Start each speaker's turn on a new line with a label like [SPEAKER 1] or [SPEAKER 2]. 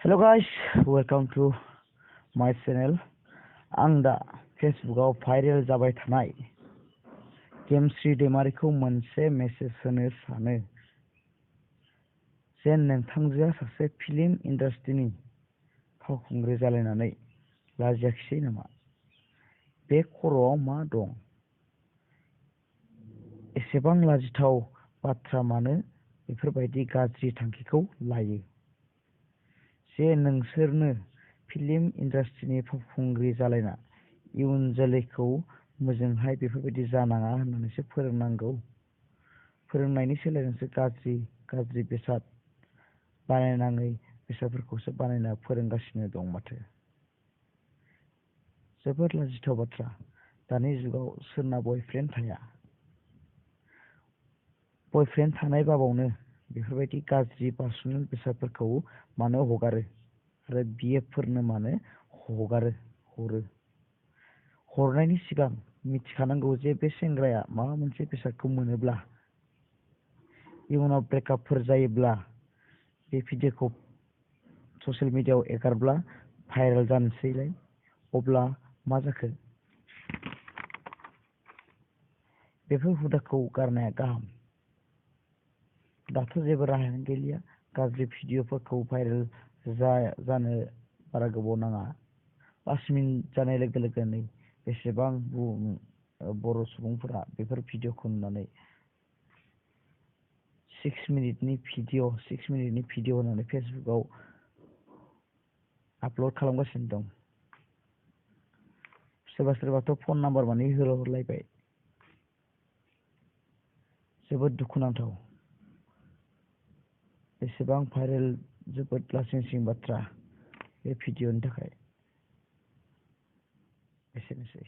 [SPEAKER 1] Hello guys, welcome to my channel. आं दा फेसबुकआव भाइरेल जाबाय थानाय गेमस्रि दैमारिखौ मोनसे मेसेज होनो सानो जे नोंथांजोआ सासे फिल्म इन्डास्ट्रिनि फावखुंग्रि जालायनानै लाजियाखिसै नामा? बे खर'आव मा दं? एसेबां लाजिथाव बाथ्रा मानो बेफोरबायदि गाज्रि थांखिखौ लायो? जे नोंसोरनो फिल्म इन्डास्ट्रिनि फावखुंग्रि जालायना इयुन जोलैखौ मोजांहाय बेफोरबायदि जानाङा होननानैसो फोरोंनांगौ। फोरोंनायनि सोलाय नोंसोर गाज्रि बेसाद बानायनाङै बेसादफोरखौसो बानायना फोरोंगासिनो दं माथो। जोबोद लाजिथाव बाथ्रा। दानि जुगाव सोरना बयफ्रेन्ड थाया? बयफ्रेन्ड थानाय बाबावनो बेफोरबायदि गाज्रि पार्सनेल बेसादफोरखौ मानो हगारो आरो बिएफोरनो मानो हरो? हरनायनि सिगां मिथिखानांगौ जे बे सेंग्राया माबा मोनसे बेसादखौ मोनोब्ला इयुनाव ब्रेकआपफोर जायोब्ला बे भिडिअखौ ससियेल मिडियायाव एगारब्ला भाइरेल जानोसैलाय अब्ला मा जाखो? बेफोर हुदाखौ गारनाया गाहाम। दाथ' जेबो राहायानो गैलिया। गाज्रि भिडिअफोरखौ भाइरेल जानो बारा गोबाव नाङा। 5 मिनिट जानाय लोगो लोगोनो बेसेबां बर' सुबुंफोरा बेफोर भिडिअखौ नुनानै 6 मिनिटनि भिडिअ होनानै फेसबुकआव आपल'ड खालामगासिनो दं। सोरबाथ' फन नाम्बार माने हरलायबाय। जोबोद दुखुनांथाव। बेसेबां भाइरेल जोबोद लासिंसिं बाथ्रा बे भिडिअनि थाखाय। एसेनोसै।